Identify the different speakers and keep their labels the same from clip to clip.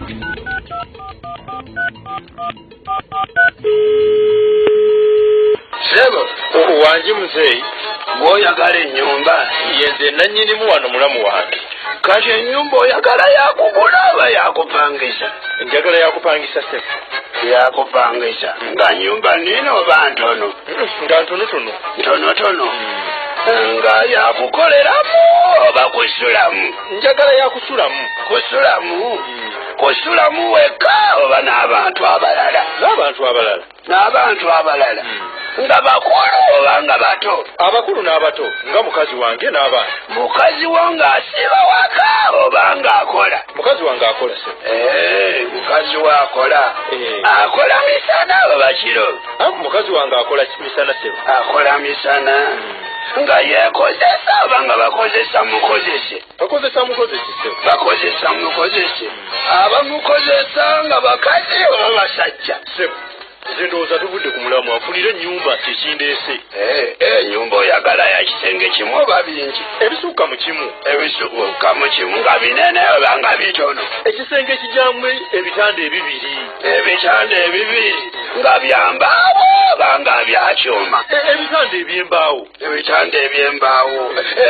Speaker 1: Sebo, wangi muzeeyi.
Speaker 2: Bw'oyagala ennyumba?
Speaker 1: Yenze nannyinimu wano mulamu wange.
Speaker 2: Kati ennyumba oyagala yakugula oba yakupangisa?
Speaker 1: Njagala yakupangisa sebo.
Speaker 2: Yakupangisa. Nga nnyumba nnene oba ntono?
Speaker 1: Nga ntonotono.
Speaker 2: Ntonotono. Nga yakukoleramu oba kusulamu?
Speaker 1: Njagala yakusulamu.
Speaker 2: Kusulamu? Kusulamu wekka oba n'abantu abalala?
Speaker 1: N'abantu abalala.
Speaker 2: N'abantu abalala. Nga bakulu oba nga bato?
Speaker 1: Abakulu n'abato, nga mukazi wange n'abaana.
Speaker 2: Mukazi wo ng'asiba waka oba ng'akola?
Speaker 1: Mukazi wange akola sebo.
Speaker 2: Mukazi wo akola. Akola misana oba kiro?
Speaker 1: Mukazi wange akola misana sebo.
Speaker 2: Akola misana. Nga yeekozesa oba nga bakozesa mukozese?
Speaker 1: Bakozesa mukozese sebo.
Speaker 2: Bakozesa mukozese. Abamukozesa nga bakazi oba basajja?
Speaker 1: Sebo, nze ndowooza tuvudde ku mulamwa, nfunire ennyumba kyekindeese.
Speaker 2: Ennyumba oyagala ya kisenge kimu oba bingi?
Speaker 1: Ebisukka mu kimu.
Speaker 2: Ebisukka mu kimu nga binene oba nga bitono?
Speaker 1: Ekisenge ekijjamu ebitanda ebibiri.
Speaker 2: Ebitanda ebibiri nga bya mbaawo oba nga bya kyuma?
Speaker 1: Ebitanda eby'embaawo.
Speaker 2: Ebitanda eby'embaawo.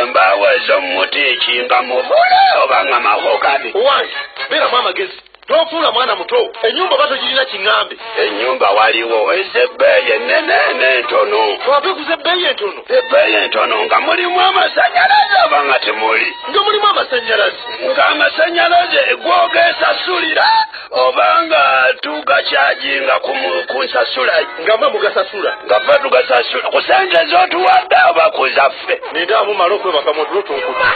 Speaker 2: Embaawo ez'omu muti nga muvule oba nga mahogany?
Speaker 1: Owange, beeramu amagezi. Tofuula mwana muto. Ennyumba batogirina kiŋŋambe.
Speaker 2: Ennyumba waliwo ez'ebbeeyi ennene n'entono.
Speaker 1: Twave ku z'ebbeeyi entono.
Speaker 2: Ebbeeyi entono nga mulimu amasannyalaze oba nga temuli?
Speaker 1: Nga mulimu amasannyalaze.
Speaker 2: Nga amasannyalaze gwogeesasulira oba nga tugakyajinga ku nsasula?
Speaker 1: Nga mwe mugasasula.
Speaker 2: Nga ffe tugasasula. Ku ssente z'otuwadde oba ku zaffe?
Speaker 1: Nindaamu male okwebaka mu tulo tunkuta.